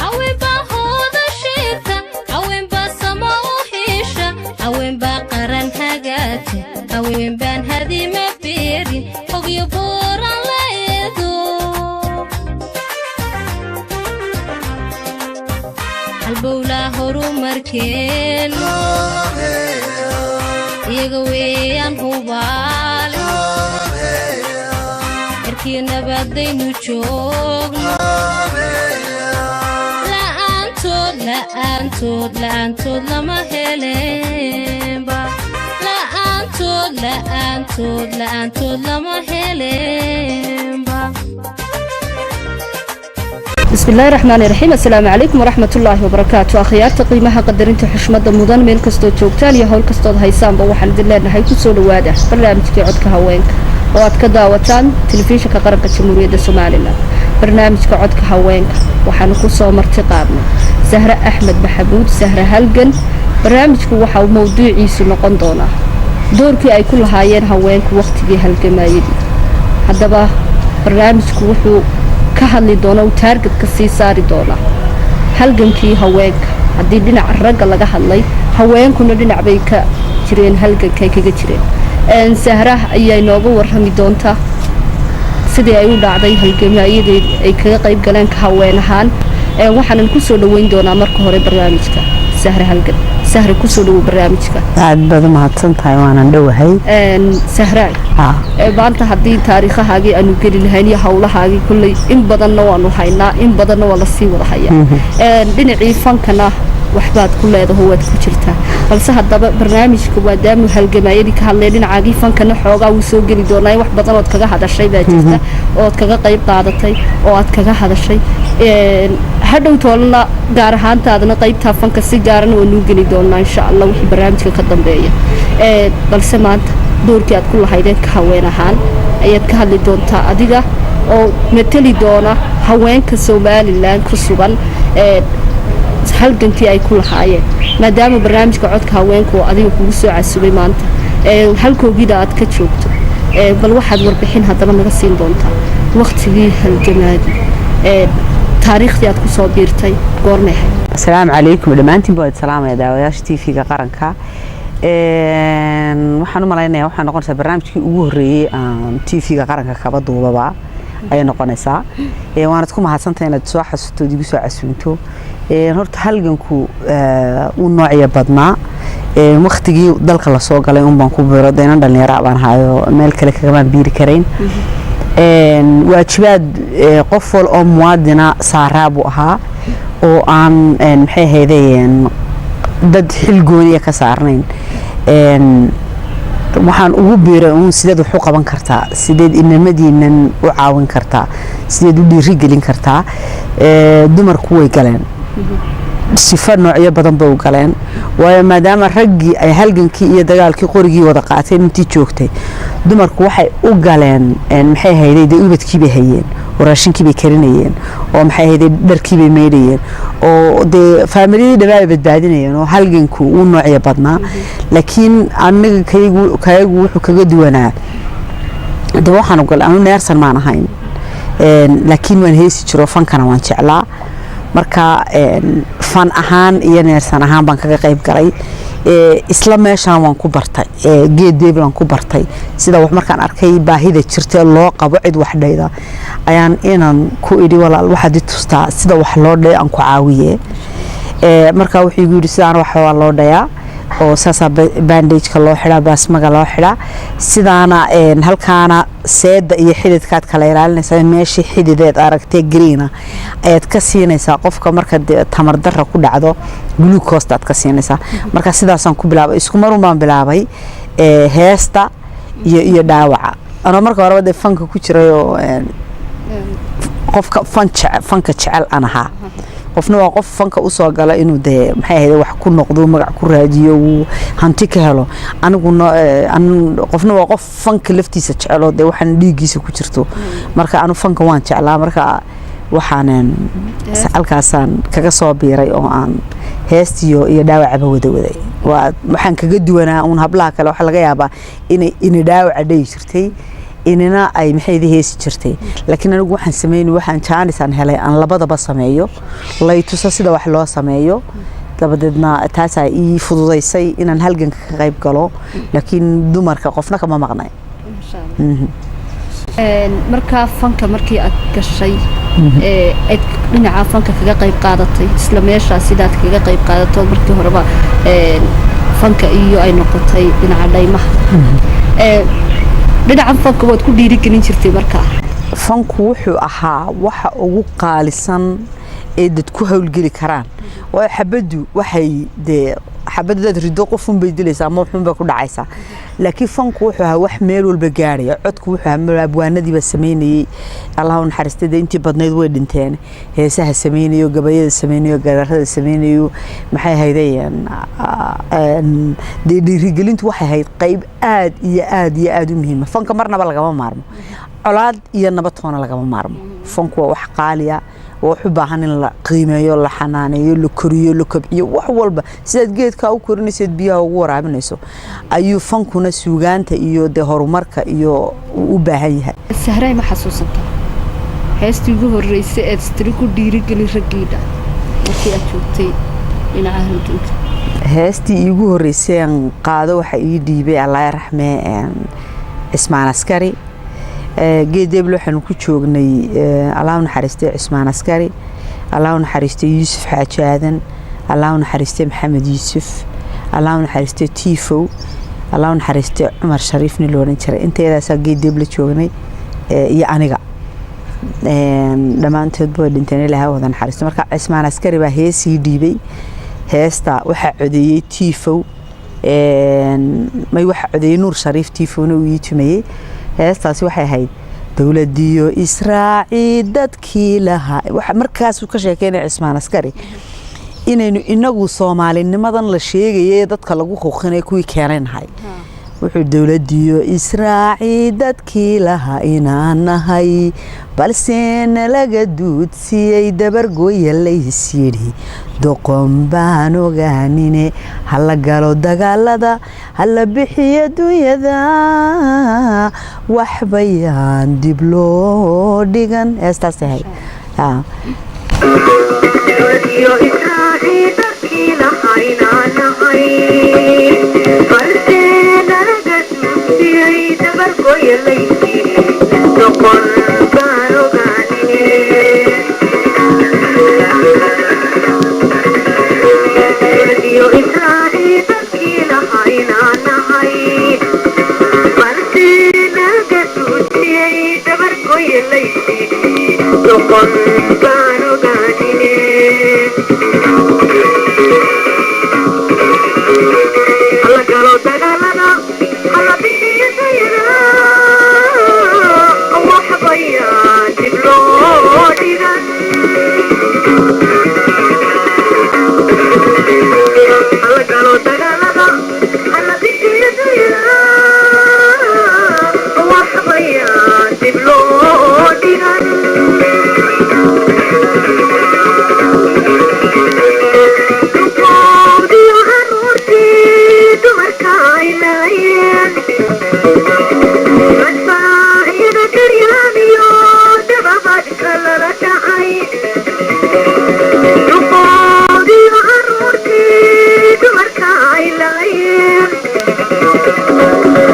Haweenbaa hooda sheegta, haweenbaa sama u hesha, haweenbaa qaran hagaagta, haweenbaan hadima beerin hogyo buuran la eedo. Halbowlaa horumarkeenu iyaga weeyaan hubaale, erkiyo nabadaynu joogno la'aantood, la'aantood, la'aantood lama heleenba, la'aantood, la'aantood, la'aantood lama heleenba. Bismillahi raxmaani raxiim. Assalaamu calaykum waraxmatullaahi wabarakaatu. Akhyaarta qiimaha, qadarinta, xushmada mudan, meel kastood joogtaan iyo howl kastood haysaanba, waxaan idin leenahay kusoo dhawaada barnaamijkii Codka Haweenka oo aad ka daawataan Telefishinka Qaranka Jamhuuriyadda Somaliland. Barnaamijka Codka Haweenka waxaanu kusoo marti qaadnay Sahre Axmed Maxamuud, Sahre Halgan. Barnaamijku waxa uu mowduuciisu noqon doonaa doorkii ay ku lahaayeen haweenku wakhtigii halgamaayadii. Haddaba barnaamijku wuxuu ka hadli doona, uu target-ka sii saari doonaa halgankii haweenka. Haddii dhinaca ragga laga hadlay, haweenkuna dhinac bay ka jireen, halgankay kaga jireen. Sahrah ayaa inooga warrami doonta sidii ay u dhacday halgamaayadii ay kaga qayb galeen ka haween ahaan. Waxaanan kusoo dhaweyn doonaa marka hore barnaamijka Sahre Halgan. Sahre, kusoo dhawow barnaamijka. Aad baad u mahadsan tahay, waanan dhowahay. Sahraay, maanta haddii taariikhahaagii aanu geli lahayn iyo howlahaagii, kolley in badanna waanu haynaa, in badanna waa lasii wada hayaa. Dhinacii fankana waxbaad ku leedaho, waad ku jirtaa. Balse haddaba barnaamijka maadaamu halgamaayadii ka hadlay, dhinacaagii fankana xoogaa wuu soo geli doonaa. Wax badan ood kaga hadashay baa jirta, ood kaga qayb qaadatay oo aad kaga hadashay. Hadhow toolana gaar ahaantaadana qaybtaa fanka si gaarana waa nuu geli doonaa, insha Allah, wixii barnaamijka ka dambeeya. Balse maanta doorkii aad ku lahaydeen ka haween ahaan ayaad ka hadli doontaa, adiga oo mateli doona haweenka Somaliland ku sugan halgankii ay ku lahaayeen. Maadaama barnaamijka Codka Haweenka oo adiga kugu soo casubay maanta, halkoogida aad ka joogto, bal waxaad warbixin haddaba naga siin doontaa waktigii halgamaadii, taariikhdii aad kusoo biirtay, goormay ahayd? Asalaamu calaykum dhammaantiin, baa salaamaya daawadayaasha TV-ga Qaranka. Waxaan u malaynayaa waxaa noqonaysaa barnaamijkii ugu horreeyey aan TV-ga Qaranka kaba duubaba ayay noqonaysaa. Waanad ku mahadsantahay inaad soo xasuusto ood igu soo casuunto. Horta halganku uu noocya badnaa. Waktigii dalka lasoo galay un baan ku biiro, daynan dhalinyara baan hayo, meel kale kagamaan biiri karayn. Waajibaad qof wal oo muwaadina saaraa buu ahaa oo aan, maxay ahaydeen, dad xil gooniya ka saarnayn. Waxaan ugu biiray uun sideed wax u qaban kartaa, sideed inamadiinan u caawin kartaa, sideed u dhiirigelin kartaa. Dumarku way galeen, sifo noocyo badan bay u galeen, waayo maadaama raggii ay halgankii iyo dagaalkii qorigii wada qaateen intii joogtay, dumarku waxay u galeen, maxay ahayday, dee ubadkii bay hayeen oo raashinkii bay karinayeen oo, maxay ahayday, dharkii bay maydhayeen oo dee faamiliyadii dhamaa ay badbaadinayeen, oo halganku uu noocyo badnaa. Laakiin aniga kayagu wuxuu kaga duwanaa, de waxaan galay, anu neersan maan ahayn, laakiin waan heesi jiro, fankana waan jeclaa. Marka fan ahaan iyo neersan ahaan baan kaga qayb galay. Isla meeshaan waan ku bartay, geed deeblaan ku bartay sida wax. Markaan arkay baahida jirta loo qabo cid wax dhayda, ayaan inaan ku idhi, "Walaal, waxaad i tustaa sida wax loo dhayo, aan ku caawiye." Marka wuxuu igu yidhi, "Sidaan wax waa loo dhayaa oo saasaa bandage-ka loo xidhaa, baasmaga loo xidhaa, sidaana halkaana seeda iyo xididkaad kala ilaalinaysaa, meeshii xidideed aragtee greena ayaad ka siinaysaa qofka marka tamar darra ku dhacdo, glucose aad ka siinaysaa." Marka sidaasaan ku bilaabay. Isku marun baan bilaabay heesta iyo dhaawaca, anoo marka horeba dee fanka ku jirayoo qofka fan jece, fanka jecel aan ahaa. Qofna waa qof fanka usoo gala inuu dee, maxay ahayd, wax ku noqdo, magac ku raadiyo, uu hanti ka helo. Aniguna qofna waa qof fanka laftiisa jeceloo dee waxaan dhiiggiisa ku jirto. Marka anu fanka waan jeclaa, marka waxaan halkaasaan kaga soo biiray oo aan heestiyo iyo dhaawacaba wada waday. Waa waxaan kaga duwanaa uun hablaha kale. Waxaa laga yaabaa inay dhaawaca dhayi jirtay. Inina ay maxaydi heesi jirtay, laakiin anigu waxaan sameynay, waxaan jaanisaan helay aan labadaba sameeyo, lay tuso sida wax loo sameeyo. Dabadeedna taasaa ii fududaysay inaan halganka ka qayb galo, laakiin dumarka qofna kama maqnay. Markaa fanka markii aad gashay ee aad dhinaca fanka kaga qayb qaadatay, isla meeshaa sidaad kaga qayb qaadato markii horeba fanka iyo ay noqotay dhinaca dhaymaha, dhinaca fanka waad ku dhiirigelin jirtay markaa? Fanku wuxuu ahaa waxa ugu qaalisan ee dad ku howlgeli karaan, waayo xabaddu waxay dee xabaddaad rido qofunbay dilaysaa ama wuxuunbay ku dhacaysaa, laakiin fanku wuxuu ahaa wax meel walba gaaraya. Codku wuxuu ahaa, abwaanadii baa sameynayey, Allah u naxariistay, dee intii badnayd way dhinteen, heesaha sameynayo, gabayada sameynayo, gararada sameynayo, maxay ahaydeen, dee dhiirigelintu waxay ahayd qayb aad iyo aad iyo aad u muhiima. Fanka marnaba lagama maarmo, colaad iyo nabad toona lagama maarmo. Fanku waa wax qaaliya, waa wax u baahan in la qiimeeyo, la xanaaneeyo, la koriyo, la kobciyo. Wax walba sidaad geedkaa u korinayso, biyaha ugu waraabinayso, ayuu fankuna suugaanta iyo dee horumarka iyo u baahan yahay. Sahray, ma xasuusantaa heestii ugu horreysay eed istiri ku dhiirigeli raggiidha markii aad joogtay dhinaca halganka? Heestii iigu horreysay aan qaado waxa ii dhiibay, Allah raxmee, Cismaan Askari. Geedeeble waxaanu ku joognay, Allah u naxariistay Cismaan Askari, Allah u naxariistay Yuusuf Xaaji Aadan, Allah u naxariistay Maxamed Yuusuf, Allah u naxariistay Tiifow, Allah u naxariistay Cumar Shariif nin la odhan jiray. Intayadaasaa Geedeeble joognay iyo aniga. Dhammaantood way dhinteen, Ilaahay wada naxariisto. Marka Cismaan Askari baa heesii dhiibay. Heesta waxaa codeeyey Tiifow, may, waxaa codeeyey Nuur Shariif, Tiifowna uu ii tumayey. Heestaasi waxay ahayd "Dowladiyo Israaci dadkii lahaa". Markaasuu ka sheekeynaya Cismaan Askari inaynu inagu soomaalinimadan la sheegayay dadka lagu quuqinay kuwii keenay nahay. Wuxuu "Dowladiyo Israaci dadkii lahaa inaan nahay, balse nalaga duudsiyey, dabargoya lays yidhi, doqon baan ogaanine, hala galo dagaalada, hala bixiyo dunyada, waxbayaan dib loo dhigan". Heestaas ahayd. Dowladiyo Israaci dadkii lahaa inaan nahay, balse nalaga duudsiyey, dabargoya lays yidhi, doqon baan ogaanine. Dowladiyo Israaci dadkii lahaa inaan nahay, balse nalaga duudsiyey, dabargoya lays yidhi, doqon baan ogaanine. Hala galo dagaalada, hala bixiyo dayada, waxbayaan dib loo dhigan. Hala galo dagaalada, hala bixiyo dayada, waxbayaan dib loo dhigan. Duqoodiyo caruurtii dumarka ay laayeen, madfaacyada daryaamiyo dababadka lala dhacay. Duqoodiyo caruurtii dumarka ay laayeen,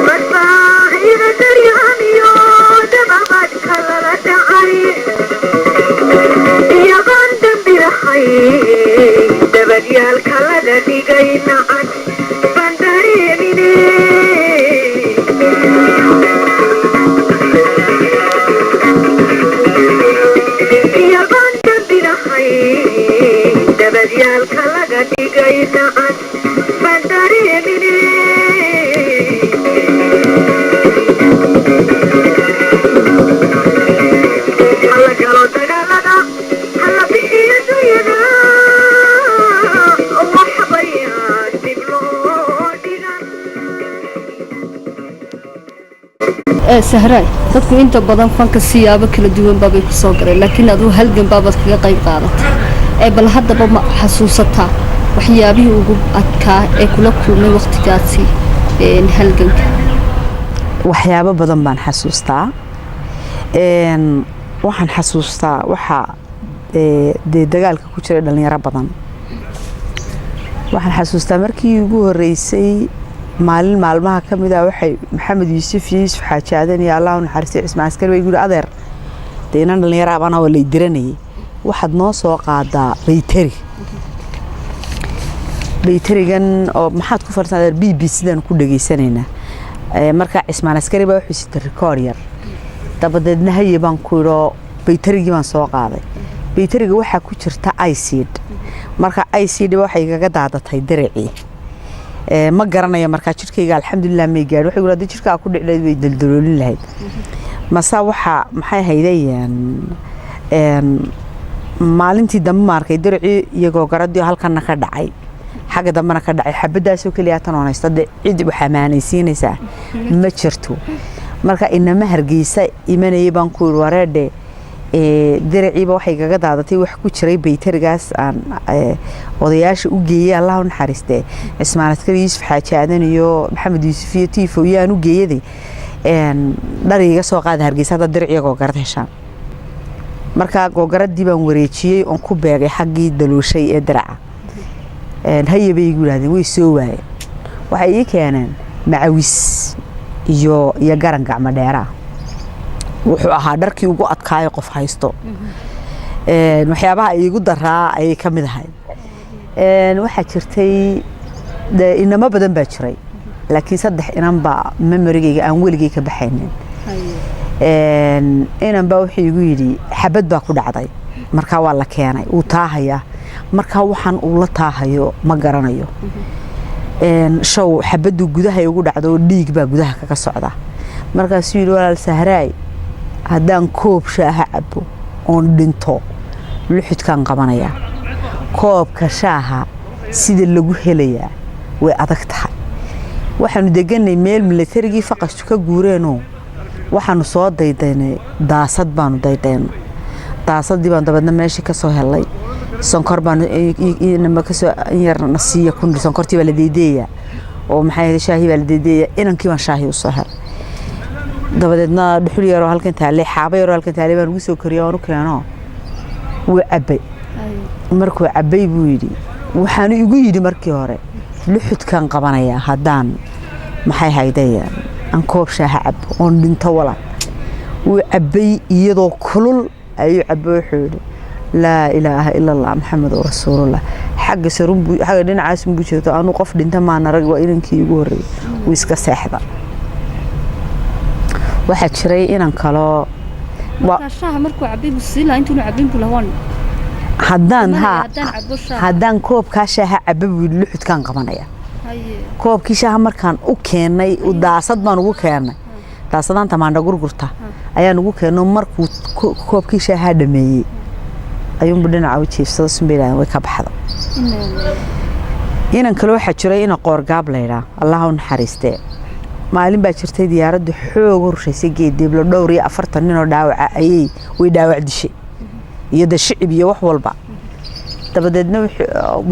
madfaacyada daryaamiyo dababadka lala dhacay, iyagoon dambi lahayn dabadyaalka laga dhigay, nacas baan dareemine. Iyagoon dambi lahayn dabadyaalka laga dhigay, nacas baan dareemine. Hala galo dagaalada, hala bixiyo dunyada, waxbayaan dib loo dhigan. Sahraay, dadku inta badan fanka siyaabo kala duwan baabay kusoo galeen, laakiin aduu halgan baabaad kaga qayb qaadatay. Ee bal haddaba ma xasuusataa waxyaabihii ugu adkaa ee kula kulmay waqtigaasi halganka? Waxyaabo badan baan xasuustaa. Waxaan xasuustaa waxa dee dagaalka ku jiray dhalinyaro badan. Waxaan xasuustaa markii ugu horeysay, maalin maalmaha ka mid ah, waxay Maxamed Yuusuf iyo Yuusuf Xaaji Aadan iyo, Allah u naxariistay, Cismaan Askari bay guri, "Adeer, dee inan dhalinyaro abana waa lay diranayay, waxaad noo soo qaadaa bayteri, bayterigan oo maxaad ku farsan, adeer?" BBC sidaan ku dhegaysanaynaa. Markaa Cismaan Askari baa wuxuu sitay rikoor yar. Dabadeedna haye baan ku idhoo, bayterigii baan soo qaaday. Bayteriga waxaa ku jirta acid. Marka acid waxay igaga daadatay diricii. Ma garanayo markaa jidhkayga, alxamdulilah, may gaadhin. Waxay haddii jidhkaa ku dhici lahayd, way daldaloolin lahayd. Mase waxaa maxay haydeen, maalintii dambe ma arkay diricii iyagoo garadii halkanna ka dhacay, xagga dambena ka dhacay. Xabadaasoo keliya tan oon haysto, dee cid wax amaanaysiinaysaa ma jirto. Marka inama Hargeysa imanayay baan ku yidhi, "Wareedhe, diriciiba waxay kaga daadatay wax ku jiray bayterigaas." Aan odayaasha u geeyey, Allah u naxariistee, Cismaan Askari, Yuusuf Xaaji Aadan iyo Maxamed Yuusuf iyo Tiifo iyo aan u geeyaday, "Dhar iga soo qaada Hargeysa haddaad diric iyagoo garad heshaan." Marka googaradii baan wareejiyey oon ku beegay xaggii dalooshay ee diraca. Haye bay igu yidhahdeen. Way soo waayeen. Waxay ii keeneen macawis iyo garan gacmo dheeraa. Wuxuu ahaa dharkii ugu adkaayo qof haysto. Waxyaabaha iigu daraa ayay ka mid ahayd. Waxaa jirtay inamo badan baa jiray, laakiin saddex inan baa memorygayga aan weligay ka baxaynin. Inan baa wuxuu igu yidhi, xabad baa ku dhacday. Markaa waa la keenay, wuu taahayaa. Markaa waxaan uu la taahayo ma garanayo. Show xabaddu gudahay ugu dhacdo oo dhiig baa gudaha kaga socda. Markaasuu yidhi, "Walaal Sahraay, haddaan koob shaaha cabo oon dhinto, luxudkaan qabanayaa. Koobka shaaha sida lagu helayaa way adag tahay." Waxaanu deganay meel milatarigii faqashtu ka guureenoo waxaanu soo daydaynay daasad baanu daydaynay. Daasadii baan dabeedna meeshii ka soo helay. Sonkor baanu inama kasoo in yar na siiya kun. Sonkortii baa la deydeeyaa oo maxay ahayd, shaahii baa la deydeeyaa. Inankii baan shaahii usoo helay. Dabadeedna dhuxul yaroo halkan taallay, xaabo yaroo halkan taallay baan ugu soo kariyay oon u keeno. Wuu cabbay. Markuu cabbay buu yidhi, waxaanu igu yidhi markii hore, "Luxudkaan qabanayaa haddaan maxay hayday aan koob shaaha cabo oon dhinto, walaal." Wuu cabbay, iyadoo kulul ayuu cabbay. Wuxuu yidhi, "Laa ilaaha ila Allah, Maxamedu rasuulullah." Xagga sarunbuu, xagga dhinacaasunbuu jeeto. "Anuu qof dhinta maan arag, waa inankii igu horreeyey." Wuu iska seexda. Waxaa jiray inan kaloo Markaa shaaha markuu cabay buu siin lahaa, intuunu cabin buu lahaa waan haddaan Imanaya, haa haddaan cabo shaaha. "Haddaan koobkaa shaaha cabo," buu yidhi, "luxudkaan qabanaya." Koobkii shaaha markaan u keennay, daasad baan ugu keennay, daasadaan tamaandha gurgurta ayaan ugu keeno. Markuu koobkii shaahaa dhameeyey ayuunbu dhinaca u jiifsada sunba yidhahdeen way ka baxda. Inan kale waxaa jiray ina Qoorgaab laydhaa, Allah u naxariistee. Maalin baa jirtay diyaaraddu xoog horshaysay Geedeeblo. Dhowr iyo afartan ninoo dhaawaca ayay way dhaawac dishay iyo de shicib iyo wax walba. Dabadeedna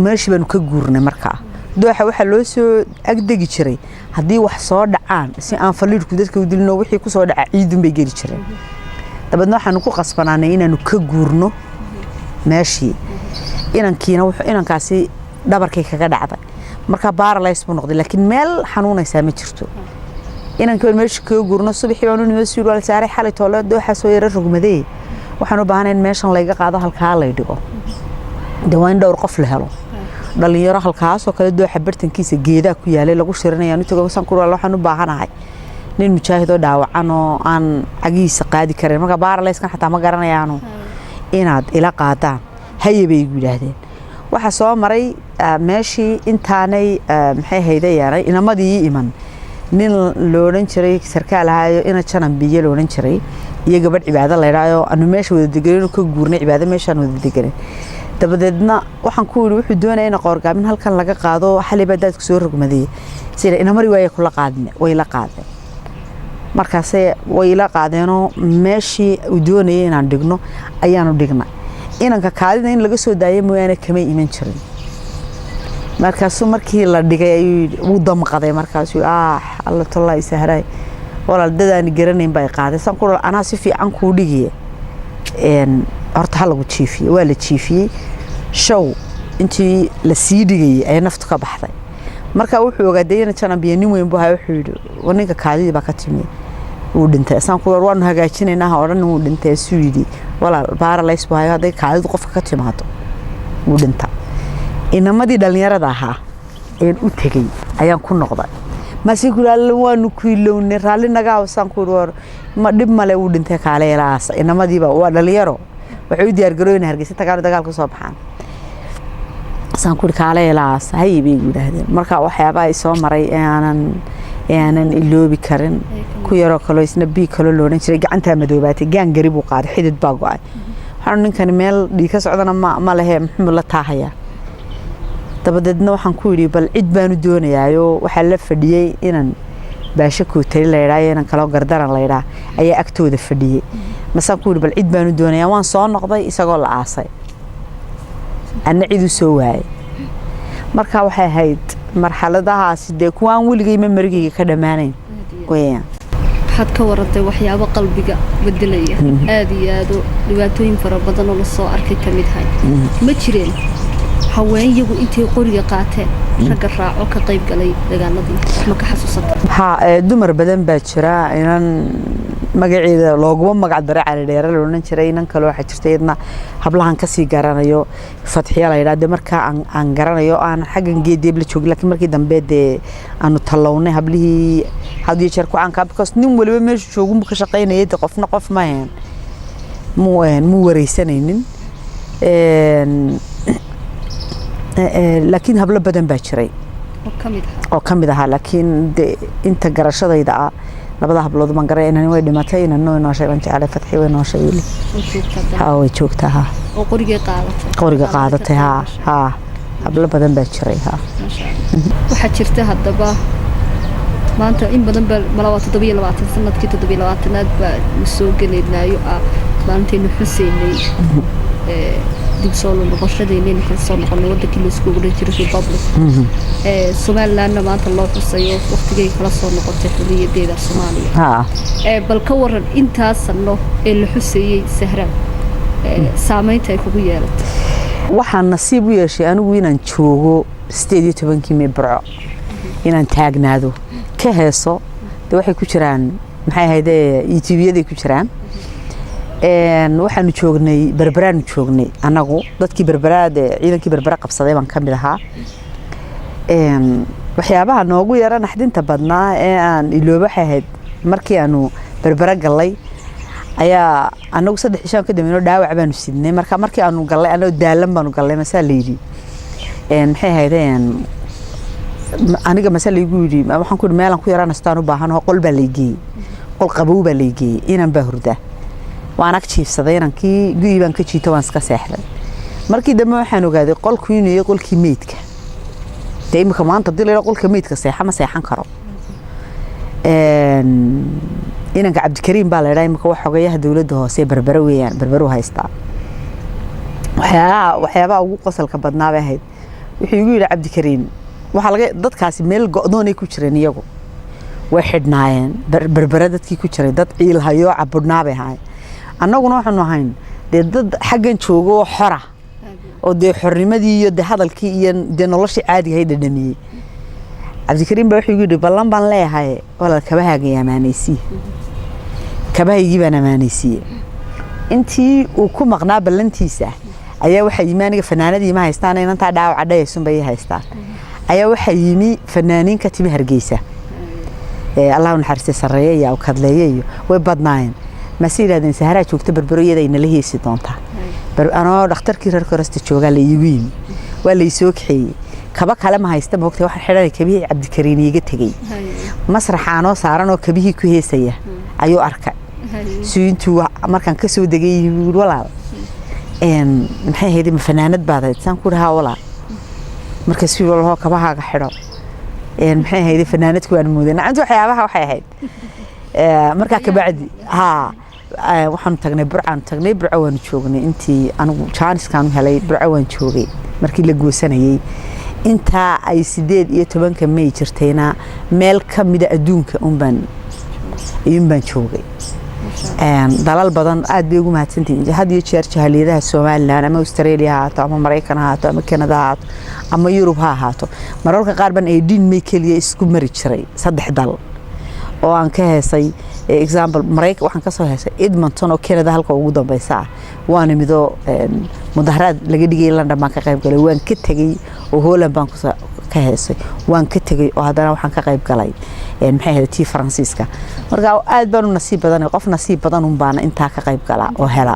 meeshii baanu ka guurnay. Markaa dooxa waxaa loo soo agdegi jiray haddii wax soo dhacaan, si aan faliidhku dadka u dilino. Wixii ku soo dhaca ciidun bay geli jireen. Dabeedna waxaanu ku qasbanaanay inaanu ka guurno meeshii. Inankiina inankaasi dhabarkay kaga dhacday. Markaa paralyze buu noqday, laakiin meel xanuunaysaa ma jirto. Inankii baan meesha kaga guurno. Subaxii baan u nimid sii wal saaray, "Xalay toole dooxa soo yara rogmadee, waxaan u baahanayn meeshan layga qaado, halkaa lay dhigo." De waa in dhowr qof la helo, dhalinyaro. Halkaasoo kale dooxa bartankiisa geedaa ku yaalay lagu shirinayaan u tago. Saan ku "Waxaan u baahanahay nin mujaahidoo dhaawacan oo aan cagihiisa qaadi karin, marka paralyzekan xataa ma garanayaano, inaad ila qaadaan." "Haye," bay igu yidhaahdeen. Waxaa soo maray meeshii intaanay maxay haydayaanay inamadii iman, nin loodhan jiray sarkaal ahaayo ina Janan Biyo loodhan jiray iyo gabadh Cibaado laydhaayo anu meesha wada deganeen ka guurnay. Cibaado meeshaan wada deganeen. Dabadeedna waxaan ku yidhi, wuxuu doonaya ina Qoorgaabin halkan laga qaado, xalay baa daadku soo rogmadayay sida inamari waaya kula qaadne. Way la qaadeen. Markaase way ila qaadeenoo meeshii uu doonayay inaan dhigno ayaanu dhignay. Inanka kaadida in laga soo daayo mooyaane kamay iman jirin. Markaasuu markii la dhigay ayuu yidhi, wuu damqaday. Markaasuu yidhi, "Ah, alla tollaa, Sahraay." Walaal, dadaani garanayn baa i qaaday. Saan ku anaa si fiican kuu dhigiye, horta ha lagu jiifiye. Waa la jiifiyey. Show intii la sii dhigayay ayaa naftu ka baxday. Marka wuxuu ogaaday ina Janambiya nin weyn buu ahaa. Wuxuu yidhi, "Ninka kaadidii baa ka timi, wuu dhintay." Saan ku waanu hagaajinaynaa, ha odhan wuu dhintay. Suu yidhi, "Walaal, paralysis buu hayo, hadday kaadidu qofka ka timaado wuu dhinta." Inamadii dhallinyarada ahaa een u tegey ayaan ku noqday. Mase ku yidhi, "Waanu ku ilownay, raalli naga hawsaan." Ku yidhi, "War ma dhib male, wuu dhintay, kaale ilaas." Inamadiiba waa dhalinyaro, waxay u diyaar garooyeen Hargeysa tagaan, dagaal ka soo baxaan. Saan ku yidhi, "Kaale ilaas." "Hay," bay igu yidhaahdeen. Marka waxyaabaha i soo maray ee aanan iloobi karin, ku yaroo kaloo isna bii kaloo loodhan jiray, gacantaa madoobaatay, gaangari buu qaaday, xidid baa go-ay. Waxaan ninkani meel dhiig ka socdana ma lehe, muxuu la taahayaa? Dabadeedna waxaan ku yidhi, "Bal cid baanu doonayaayo." Waxaa la fadhiyey inan Baasho Kootari la yidhaa iyo inan kaloo Gardaran la yidhaa ayaa agtooda fadhiyey. Masaan ku yidhi, "Bal cid baanu doonayaa." Waan soo noqday isagoo la aasay, anna cid u soo waayay. Marka waxay ahayd marxaladahaasi dee kuwaan weligay ma marigayga ka dhammaanayn weyaan. Waxaad ka warantay waxyaabo qalbiga bedelaya aada iyo aado, dhibaatooyin fara badan oo lasoo arkay ka mid ahay. Ma jireen haween iyagu intay qoriga qaateen ragga raaco, ka qayb galay dagaaladii? Ma ka xasuusata? Ha, dumar badan baa jira. Inan magaceeda looguma magac daray, Cali Dheere la odhan jiray. Inan kale waxaa jirta iyadna hablahan kasii garanayo, Fatxiya la yidhaha. Dee markaa aan garanayo, aan xaggan Geedeeb la joogin, laakiin markii dambe dee aanu tallownay hablihii had iyo jeer ku caankaa, because nin waliba meeshu joogunbu ka shaqaynayay. Dee qofna qof ma ahayn, muu wareysanaynin. Laakiin hablo badan baa jiray oo ka mid ahaa. Oo ka mid ahaa. Laakiin de inta garashadayda ah, labada hablood baan garay. Inani way dhimatay, inanna way nooshay baan jeclay. Fatxi way nooshay weli. Oo joogta haddana? Ha, way joogtaa, ha. Oo qorigay qaadatay? Qoriga qaadatay, ha ha. Hablo badan baa jiray, ha. Maasha Allah. Waxaa jirta haddaba maanta in badan ba mala waa 27, sanadkii 27aad baa soo gelaynaayo ah maalintaynu xuseynay dib soo noqoshadeynaynu kala soo noqonay wadankii laisku odhan jiray Republic Somalilandna maanta loo xusayo waqtigay kala soo noqotay xorriyadeeda Soomaaliya. Bal ka waran intaas sano ee la xusayey, Sahra, saameynta ay kugu yeelatay? Waxaan nasiib u yeeshay anigu inaan joogo 18-kii May Burco, inaan taagnaado, ka heeso. De waxay ku jiraan, maxay ahayde, YouTubeyaday ku jiraan. Waxaanu joognay Berberaanu joognay annagu. Dadkii Berberaad ee ciidankii Berbera qabsaday baan ka mid ahaa. Waxyaabaha noogu yara naxdinta badnaa ee aan iloobo waxay ahayd markii aanu Berbera gallay ayaa anagu 3 cishaan ka dambeynoo dhaawac baanu sidnay. Marka markii aanu gallay, anagoo daalan baanu gallay. Masaa la yidhi, maxay ahaydeen, aniga mase laygu yidhi, waxaan ku yidhi, "Meelaan ku yaraanastaan u baahanaho." Qol baa laygeeyey, qol qabow baa laygeeyey. Inan baa hurdaa, waan ag jiifsaday inankii, guyi baan ka jiito, waan iska seexday. Markii dambe waxaan ogaaday qolku inuu yahay qolkii meydka. Dee imika maanta hadii la yidhaho qolka meydka seexa, ma seexan karo. Inanka Cabdikariim baa la yidhaha, imika wax xogayaha dowladda hoose Berbere weeyaan, Berberu haystaa. Waxyaabaha ugu qosolka badnaa bay ahayd. Wuxuu igu yidhi Cabdikariim, waxaa laga dadkaasi meel go'doonay ku jireen, iyagu way xidhnaayeen. Berbere dadkii ku jiray dad ciil hayo, cabudhnaa bay ahaayeen. Annaguna waxaanu ahayn dee dad xaggan joogo oo xora, oo dee xornimadii iyo dee hadalkii iyo dee noloshii caadiga ahayd dhadhamiyey. Cabdikariim baa wuxuu igu yidhi, "Ballan baan leeyahay walaal, kabahaaga i amaanaysiiye." Kabahaygii baan amaanaysiiye. Intii uu ku maqnaa ballantiisa ayaa waxaa yimi, aniga fanaanadii ma haystaan, inantaa dhaawaca dhayaysun bay ii haystaan, ayaa waxaa yimi fanaaniin ka timi Hargeysa. Allah u naxariistay, Sarreeye iyo Awkadleeye iyo way badnaayeen. Mase yidhahdeen, "Sahraa joogta Berbero, iyada ay nala heesi doontaa." Anoo dhakhtarkii reer Korasta joogaa la iigu yimi, waa la isoo kaxeeyey. Kaba kale ma haysta, moogtay, waxaan xidhanay kabihii Cabdikariin iiga tegey. Masraxa anoo saaran oo kabihii ku heesaya ayuu arkay. Si intuu markaan ka soo degay yuu yidhi, "Walaal, maxay ahayd, ma fanaanad baad ahayd?" Saan ku dhahaa, "Walaal." Markaasuu yidhi, "Walahoo, kabahaaga xidho." Maxay ahayd, fanaanadku waan mooday nacamta. Waxyaabaha waxay ahayd markaa kabacdi haa, waxaanu tagnay Burcaanu tagnay. Burco waanu joognay intii anigu jaaniskaan u helay. Burco waan joogay markii la goosanayey. Intaa ay 18-ka May jirtayna meel ka mida adduunka unbaan Iyun baan joogay. Dalal badan aad bay ugu mahadsantihiin. Had iyo jeer jaaliyadaha Somaliland, ama Australia ha ahaato, ama Maraykan ha ahaato, ama Canada ha ahaato, ama Yurub ha ahaato, mararka qaar baan 18 May keliya isku mari jiray saddex dal oo aan ka heesay. Example, Maraykan waxaan kasoo heesay Edmonton oo Canada halka ugu dambeysa ah. Waan imidoo mudaharaad laga dhigay London baan ka qayb galay. Waan ka tegey oo Holland baan kusoo ka heesay. Waan ka tegey oo haddana waxaan ka qayb galay, maxay ahayd, tii Faransiiska. Marka aad baan u nasiib badanay. Qof nasiib badan un baana intaa ka qayb gala oo hela.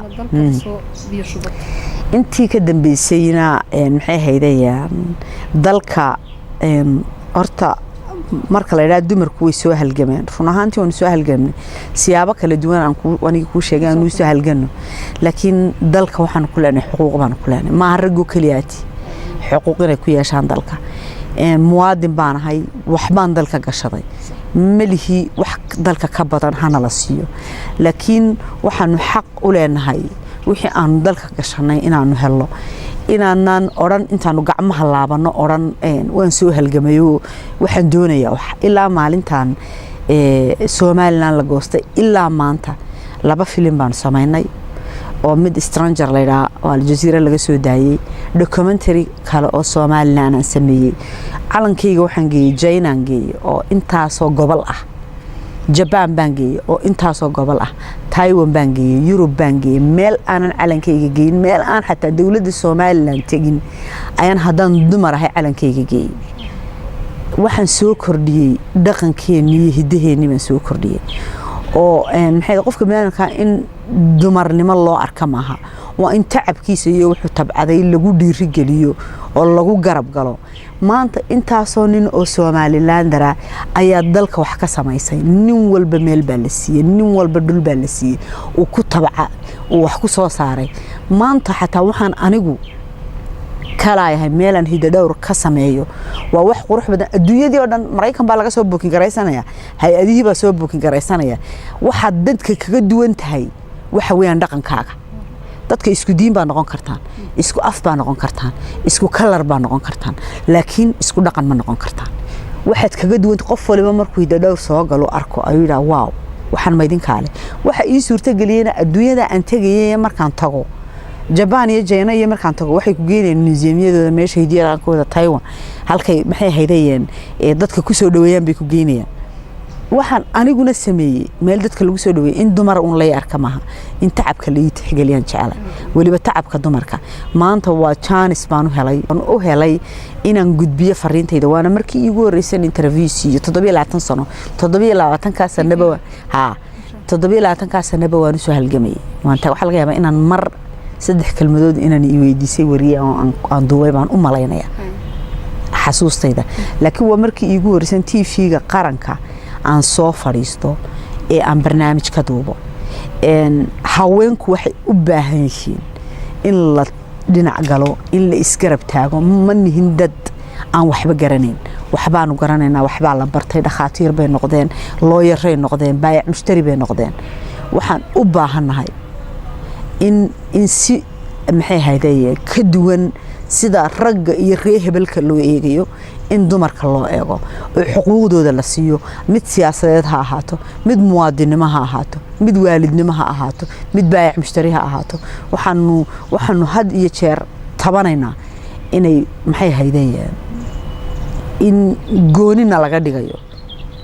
Intii ka dambeysayna, maxay ahayday, dalka horta marka la yidhaha dumarku way soo halgameen, run ahaantii waanu soo halgamnay siyaabo kala duwan. Aan aniga kuu sheegay aanu soo halgano, laakiin dalka waxaanu ku leenahay xuquuq baanu ku leenahay. Maaha raggo keliyaati xuquuq inay ku yeeshaan dalka. Muwaadin baan ahay, waxbaan dalka gashaday, melihi wax dalka ka badan hana la siiyo, laakiin waxaanu xaq u leenahay wixii aanu dalka gashanay inaanu helno, inaanaan odhan intaanu gacmaha laabano odhan waan soo halgamayo, waxaan doonayaa wax. Ilaa maalintan Somaliland la goostay ilaa maanta laba filim baanu samaynay, oo mid Stranger laydhaa oo Aljazeera laga soo daayey, documentary kale oo Somaliland aan sameeyey. Calankayga waxaan geeyey Chinaan geeyey oo intaasoo gobol ah, Jabaan baan geeyey oo intaasoo gobol ah, Taiwan baan geeyey, Yurub baan geeyey. Meel aanan calankayga geyin, meel aan xataa dowladda Somaliland tegin ayaan haddaan dumar ahay calankayga geeyey. Waxaan soo kordhiyey dhaqankeenni iyo hiddaheenni baan soo kordhiyey oo maxay, qofka biniaadamka in dumarnimo loo arka maaha, waa in tacabkiisa iyo wuxuu tabcaday lagu dhiirigeliyo oo lagu garab galo. Maanta intaasoo nin oo Somalilandera ayaa dalka wax ka samaysay. Nin walba meel baa la siiyey, nin walba dhul baa la siiyey uu ku tabca, uu wax ku soo saaray. Maanta xataa waxaan anigu kalaayahay meelaan hidadhowr ka sameeyo. Waa wax qurux badan. Adduunyadii oo dhan, Maraykan baa laga soo booking garaysanaya, hay-adihii baa soo booking garaysanaya. Waxaad dadka kaga duwan tahay waxa weeyaan dhaqankaaga. Dadka isku diin baa noqon kartaan, isku af baa noqon kartaan, isku kalar baa noqon kartaan, laakiin isku dhaqan ma noqon kartaan. Waxaad kaga duwanta, qof waliba markuu hidadhowr soo galo arko ayuu yidhaha, "Wow, waxaan maydinkaale." Waxa ii suurtageliyena adduunyada aan tegayay, markaan tago Jabaan iyo China iyo markaan tago, waxay ku geenayaan museumyadooda, meesha hidiya dhaqankooda, Taiwan halkay, maxay haydayeen, dadka ku soo dhaweeyaan bay ku geynayaan. Waxaan aniguna sameeyey meel dadka lagu soo dhaweeyey. In dumar un lay arka maaha, in tacabka la ii tixgeliyaan jecela, weliba tacabka dumarka. Maanta waa chance baan u helay, aan u helay inaan gudbiyo fariintayda. Waana markii iigu horreysay interview siiyo 27 sano. 27-kaa sanaba, haa, 27-kaa sanaba waan usoo halgamayay. Maanta waxaa laga yaabaa inaan mar saddex kelmadood inaan i weydiisay wariye oo aan duubay baan u malaynaya xasuustayda, laakiin waa markii iigu horreysan TV-ga qaranka aan soo fadhiisto ee aan barnaamij ka duubo. Haweenku waxay u baahan yihiin in la dhinac galo, in la isgarab taago. Ma nihin dad aan waxba garanayn, waxbaanu garanaynaa, waxbaa la bartay, dhakhaatiir bay noqdeen, looyaray noqdeen, baayac mushtari bay noqdeen. Waxaan u baahannahay in si, maxay ahayde, ka duwan sida ragga iyo ree hebelka loo eegayo in dumarka loo eego oo xuquuqdooda la siiyo, mid siyaasadeed ha ahaato, mid muwaadinimo ha ahaato, mid waalidnimo ha ahaato, mid baayac mushtari ha ahaato. Waxaanu had iyo jeer tabanaynaa inay, maxay ahaydeen, in goonina laga dhigayo,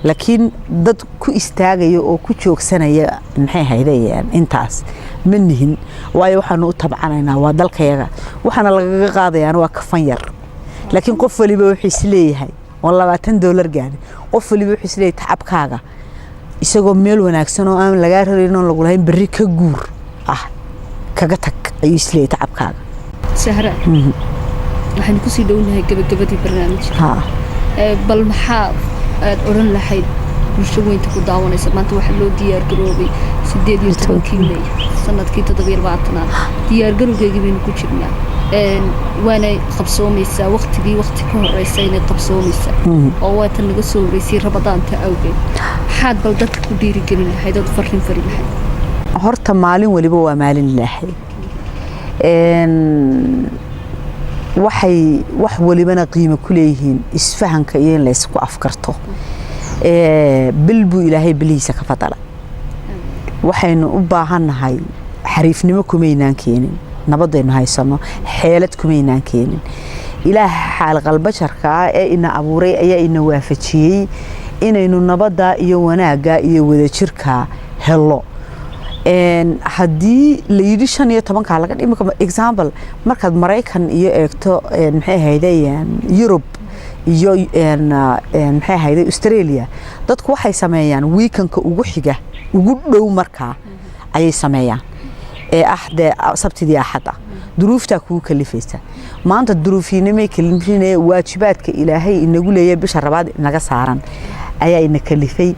laakiin dad ku istaagaya oo ku joogsanaya, maxay ahaydeen, intaas ma nihin. Waayo, waxaanu u tabcanaynaa waa dalkayaga, waxaana lagaga qaadayaana waa kafan yar, laakiin qof waliba wuxuu isleeyahay oo $20 gaadhin. Qof waliba wuxuu isleeyahay tacabkaaga isagoo meel wanaagsan oo aan lagaa rarayn oon lagu lahayn berri ka guur ah kaga tag ayuu isleeyahay tacabkaaga. Sahra, waxaynu kusii dhownahay gabagabadii barnaamijka. Bal maxaa aad odhan lahayd bulsho weynta ku daawanaysa maanta? Waxaa loo diyaar garoobay 18-kii May sanadkii 27-aad. Diyaar garowgeygii baynu ku jirnaa. Waanay qabsoomaysaa waqtigii, waqti ka horeysa inay qabsoomaysaa oo waatan naga soo horeysay Ramadaanta awgeed. Maxaad bal dadka ku dhiirigelin lahayd ood farrin fari lahayd? Horta maalin waliba waa maalin Ilaahay. Waxay wax walibana qiimo ku leeyihiin isfahanka iyo in la isku afkarto. Bil buu Ilaahay bilihiisa ka fadala. Waxaynu u baahannahay, xariifnimo kumaynaan keenin nabadaynu haysano, xeelad kumaynaan keenin. Ilaah xaaliqalbasharka ah ee ina abuuray ayaa ina waafajiyey inaynu nabadda iyo wanaagga iyo wadajirka helo. Haddii la yidhi 15-ka laga dhimi, example, markaad Maraykan iyo eegto, maxay ahayday, Yurub iyo maxay ahayday, Australia, dadku waxay sameeyaan weekendka ugu xiga, ugu dhow markaa ayay sameeyaan, ee ah dee Sabtidii, Axadda. Duruuftaa kugu kalifaysa. Maanta duruufiinimay kalifine, waajibaadka Ilaahay inagu leeyahay bisha rabaad inaga saaran ayaa ina kalifay.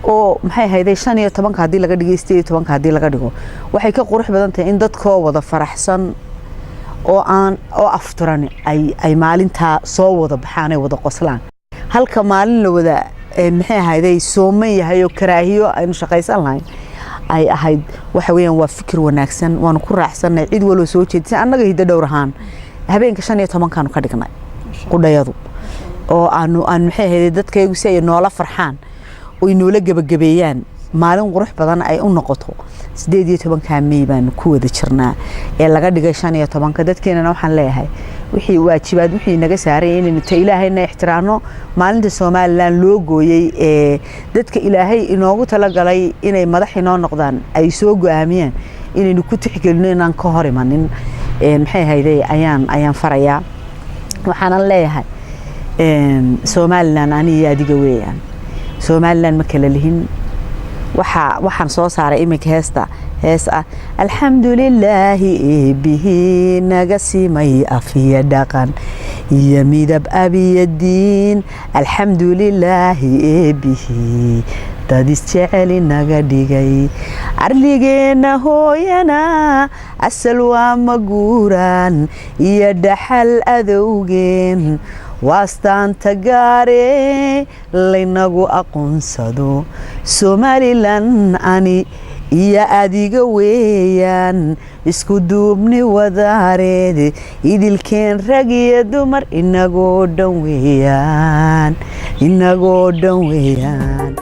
Oo maxay ahayday, 15-ka haddii laga dhigay, 18-ka haddii laga dhigo, waxay ka qurux badan tahay in dadkoo wada faraxsan oo aan oo afturan ay maalintaa soo wada baxaan, ay wada qoslaan, halka maalin la wada maxay ahayday, sooman yahay oo karaahiyo aynu shaqaysan lahayn ay ahayd. Waxa weeyaan waa fikir wanaagsan, waanu ku raacsanay cid waloo soo jeedisay. Annaga Hiddo Dhowr ahaan habeenka 15-kaanu ka dhignay qudhayadu, oo aanu aan maxay ahayday, dadkaygu si ay noola farxaan oy noola gebagabeeyaan, maalin qurux badan ay u noqoto, 18-ka May baanu ku wada jirnaa ee laga dhigay 15-ka. Dadkeenana waxaan leeyahay, wixii waajibaad wixii naga saaray inaynu ta Ilaahayna ixtiraamno, maalinta Somaliland loo gooyey ee dadka Ilaahay inoogu talagalay inay madax inoo noqdaan ay soo go'aamiyeen inaynu ku tixgelino, inaan ka hor imanin, maxay ahayday, ayaan farayaa. Waxaanan leeyahay, Somaliland ani iyo adiga weeyaan. Somaliland ma kala lihin. Waxaan soo saaray iminka heesta, hees ah: "Alxamdulilaahi eebihii naga simay afiya dhaqan iyo midab abiyadiin, alxamdulilaahi eebihii dad isjeceli naga dhigay, arligeenna hooyana asal waa maguuraan iyo dhaxal adowgeen, waastaanta gaare laynagu aqoonsado, Somaliland ani iyo adiga weeyaan, isku duubni wadaareed idilkeen, rag iyo dumar inagoo dhan weeyaan, inagoo dhan weeyaan."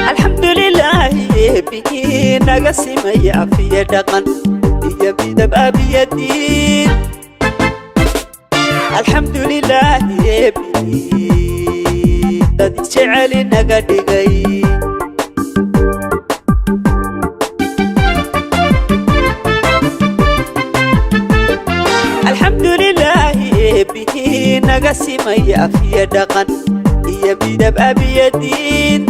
Alxamdulilaahi eebbihii naga simaya afiya dhaqan iyo midab abiyadiin, alxamdulilaahi eebbihii dad isjeceli naga dhigay. Alxamdulilaahi eebbihii naga simaya afiya dhaqan iyo midab abiyadiin,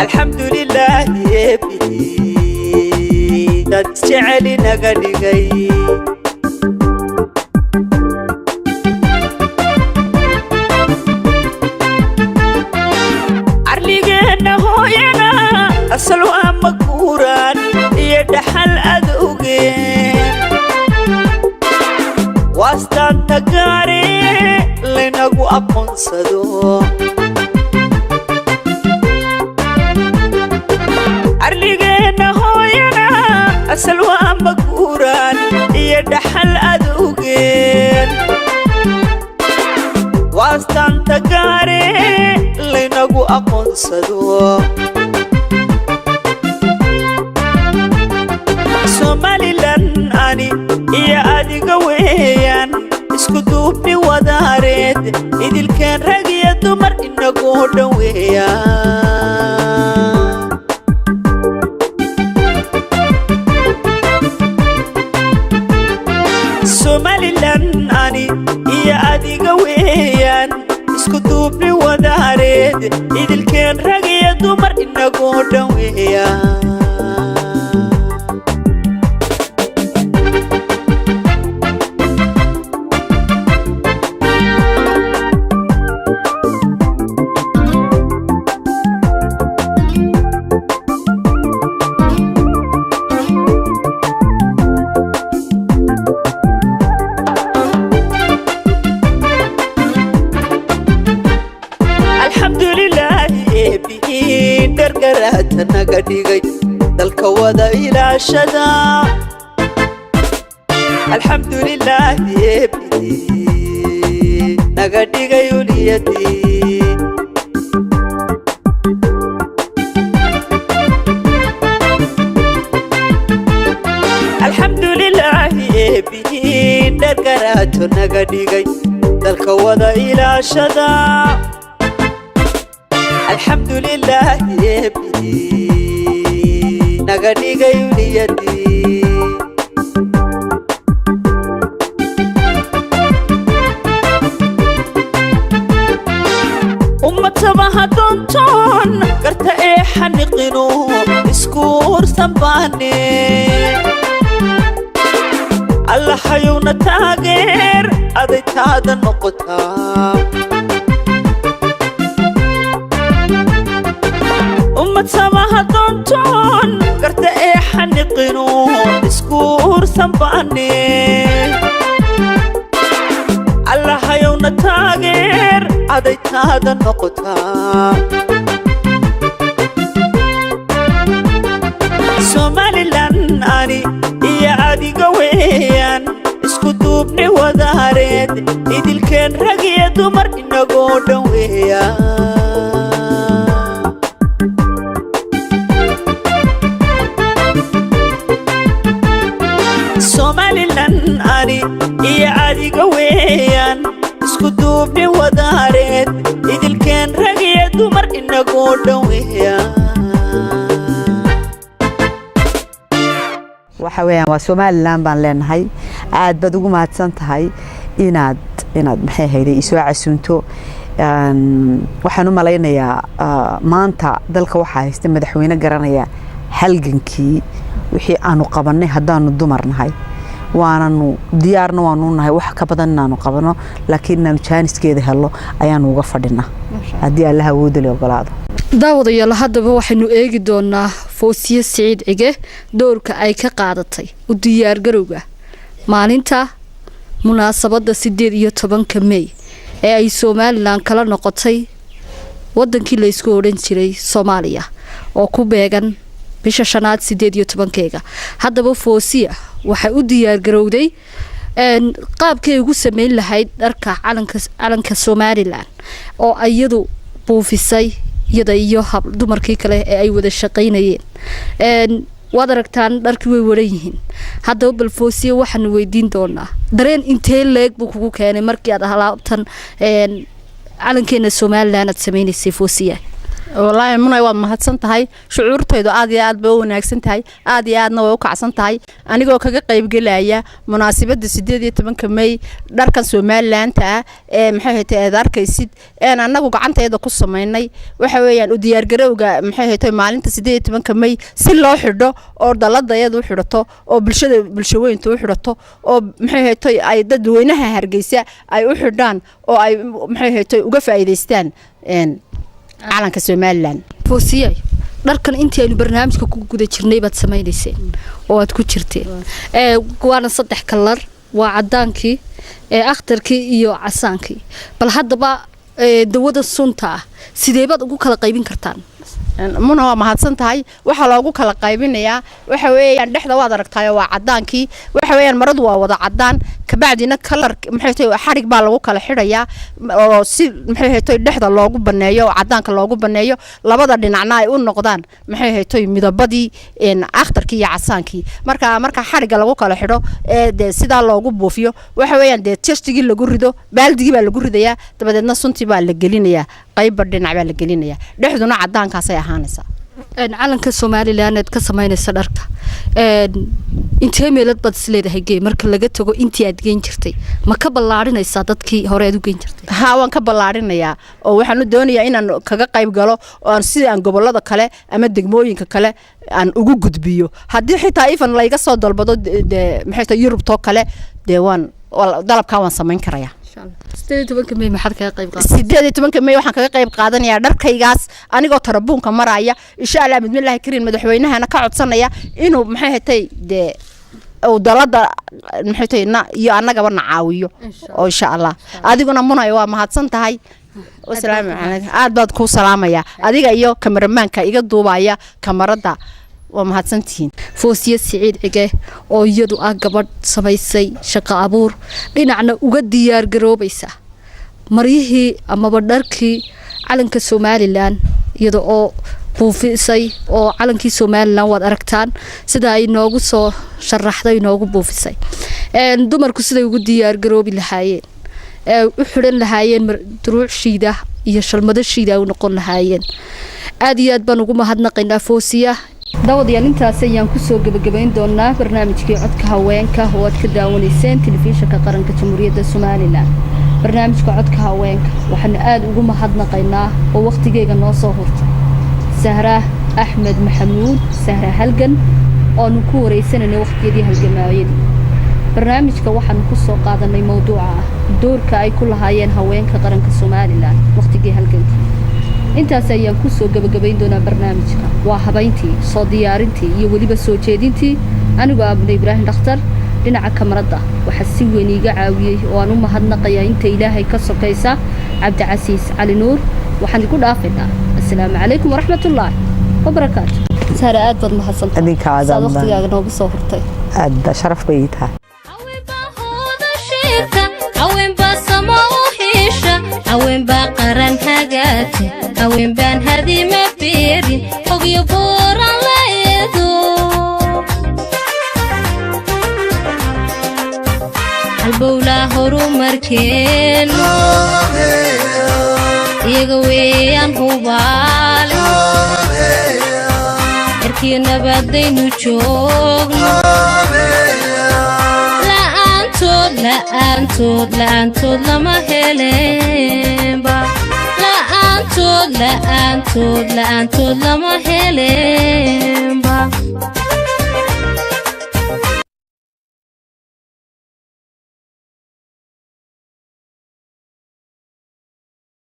alxamdulilaahi eebbihii dad isjeceli naga dhigay. Arligeenna hooyana asal waa maguuraan iyo dhaxal adowgeen, waastaanta gaare laynagu aqoonsado. Arligeenna hooyana asal waa maguuraan iyo dhaxal adowgeen, waastaanta gaare laynagu aqoonsado. Somaliland ani iyo adiga weeyaan, isku duubni wadaareed idilkeen, rag iyo dumar inagoo dhan weeyaan. Somaliland ani iyo adiga weeyaan, isku duubni wadaareed idilkeen, rag iyo dumar inagoo dhan weeyaan. Naga dhigay dalka wada ilaashada. Alxamdulilaahi eebidii naga dhigay uliyadii. Alxamdulilaahi eebihii dhargaraato naga dhigay dalka wada ilaashada. Alxamdulilaahi eebihii naga dhigay uliyadii. Ummataba hadoontoon garta ee xaniqinu isku ursan baane. Allahayowna taageer, aday taada noqotaa. Ummad samaha doontoon garta ee xaniqinu isku ursan baane. Allahayowna taageer, aday taada noqotaa. Somalilan ani iyo adiga weeyaan, isku duubni wadaareed, idilkeen rag iyo dumar inagoo dhan weeyaan. Somalilan ani iyo adiga weeyaan, isku duubni wadaareed, idilkeen rag iyo dumar inagoo dhan weeyaan. Waxa weeyaan waa Somaliland baan leenahay. Aad baad ugu mahadsan tahay inaad maxay ahayday isoo casuunto. Waxaan u malaynayaa maanta dalka waxaa haysta madaxweyne garanaya halgankii wixii aanu qabannay haddaanu dumar nahay, waananu diyaarna waanu nahay wax ka badan inaanu qabano, laakiin inaanu jaaniskeeda helno ayaanu uga fadhinaa haddii Allaha awoodda le ogolaado. Daawadayaal, haddaba waxaynu eegi doonaa Foosiye Siciid Cige doorka ay ka qaadatay u diyaargarowga maalinta munaasabadda 18-ka Mey ee ay Somalilan kala noqotay wadankii laysku odhan jiray Soomaaliya, oo ku beegan bisha shanaad 18-keega. Haddaba Foosiya waxay u diyaargarowday qaabkay ugu sameyn lahayd dharka calanka Somalilan, oo iyadu buufisay, iyada iyo hab dumarkii kale ee ay wada shaqaynayeen. Waad aragtaan, dharkii way waran yihiin. Haddaba bal Foosiye waxaanu weydiin doonaa dareen intee leeg buu kugu keenay markii aad alaabtan calankeena Somalilan aad sameynaysay, Foosiya? Wallaahi Munay, waad mahadsan tahay. Shucuurtaydu aad iyo aad bay u wanaagsan tahay, aad iyo aadna way u kacsan tahay, anigoo kaga qaybgelaya munaasabadda 18-ka Mey. Dharkan Somalilaanta ah ee maxay haytay aad arkaysid een annagu gacantayda ku samaynay, waxa weeyaan u diyaargarowga maxay haytay maalinta 18-ka Mey, si loo xidho oo dalladayadu u xidhato oo bulshada bulshaweyntu u xidhato oo maxay haytay ay dadweynaha Hargeysa ay u xidhaan oo ay maxay haytay uga faa'iidaystaan calanka Somalilan. Foosiyay, dharkan intii aynu barnaamijka ku guda jirnay baad samaynayseen oo aad ku jirteen, waana saddex kalar: waa cadaankii, akhtarkii iyo casaankii. Bal haddaba dawada sunta ah sidee baad ugu kala qaybin kartaan? Muna, waa mahadsan tahay. Waxaa loogu kala qaybinayaa waxa weeyaan, dhexda waad aragtaayo, waa cadaankii. Waxa weeyaan maradu waa wada cadaan, kabacdina kalar maxay tahay xarig baa lagu kala xidhayaa, oo si maxay tahay dhexda loogu baneeyo oo cadaanka loogu baneeyo, labada dhinacna ay u noqdaan maxay tahay midabadii akhtarkii iyo casaankii. Marka xariga lagu kala xidho ee dee sidaa loogu buufiyo, waxa weeyaan dee testigii lagu rido, baaldigii baa lagu ridayaa, dabadeedna suntii baa la gelinayaa, qaybba dhinac baa la gelinayaa, dhexduna cadaankaasay ahaanaysaa. Calanka Somalilan aad ka samaynaysa dharka, intee meelood baad isleedahay gee? Marka laga tago intii aad geyn jirtay, ma ka ballaarinaysaa dadkii hore aad u geyn jirtay? Haa, waan ka ballaarinayaa, oo waxaan u doonayaa inaan kaga qayb galo oo aan sidii aan gobollada kale ama degmooyinka kale aan ugu gudbiyo. Haddii xitaa ifan layga soo dalbado dee maxay tahay Yurubtoo kale, dee waan dalabkaa waan samayn karayaa. 18-ka Mey maxaad kaga qayb qaadatay? 18-ka Mey waxaan kaga qayb qaadanayaa dharkaygaas anigoo tarabuunka maraya, insha Allah bidmillaahi kariim, madaxweynahana ka codsanaya inuu maxay hatay dee uu dalada maxay tahay na iyo annagaba na caawiyo oo insha Allah. Adiguna Munay waa mahadsan tahay. Wasalaamu calaykum. Aad baad kuu salaamayaa adiga iyo kameramaanka iga duubaya kamarada, waa mahadsantihiin. Foosiye Siciid Cige oo iyadu ah gabadh samaysay shaqo abuur, dhinacna uga diyaar garoobaysa maryihii amaba dharkii calanka Somaliland, iyada oo buufisay oo calankii Somaliland waad aragtaan sida ay noogu soo sharaxday, noogu buufisay. Dumarku siday ugu diyaar garoobi lahaayeen ee u xidhan lahaayeen duruuc shiida iyo shalmado shiida u noqon lahaayeen. Aad iyo aad baan ugu mahadnaqaynaa Foosiya. Daawadayaal, intaas ayaan kusoo gebagabayn doonaa barnaamijkii Codka Haweenka oo aad ka daawanayseen Telefishinka Qaranka Jamhuuriyadda Somaliland. Barnaamijka Codka Haweenka waxaanu aada ugu mahadnaqaynaa oo wakhtigeega noo soo hurtay Sahra Axmed Maxamuud, Sahra Halgan, oo aanu ku wareysanaynay wakhtiyadii halgamaayadii. Barnaamijka waxaanu kusoo qaadanay mowduuca ah doorka ay ku lahaayeen haweenka qaranka Somaliland wakhtigii halganka. Intaas ayaan kusoo gebagabayn doonaa barnaamijka. Waa habayntii, soo diyaarintii iyo weliba soo jeedintii anigoo Abne Ibraahim Dhakhtar. Dhinaca kamarada waxaa si weyn iiga caawiyey oo aan u mahadnaqayaa inta Ilaahay ka sokaysa Cabdicasiis Cali Nuur. Waxaan igu dhaafaynaa assalaamu calaykum waraxmatullaahi wabarakaatu. Saare, aad baad mahadsantahay. Idinka aad saad aad waqtigaaga noogu soo hurtay. Aad ba sharaf bay ii tahay. Haweenbaa hooda sheegta, haweenbaa sama u hesha, haweenbaa qaran hagaagta, haweenbaan hadima beerin ogyo buuran la eedo. Halbowlaa horumarkeenu iyaga weeyaan hubaale, erkii nabadaynu joogno la'aantood, la'aantood, la'aantood lama helenba, la'aantood, la'aantood, la'aantood lama helenba.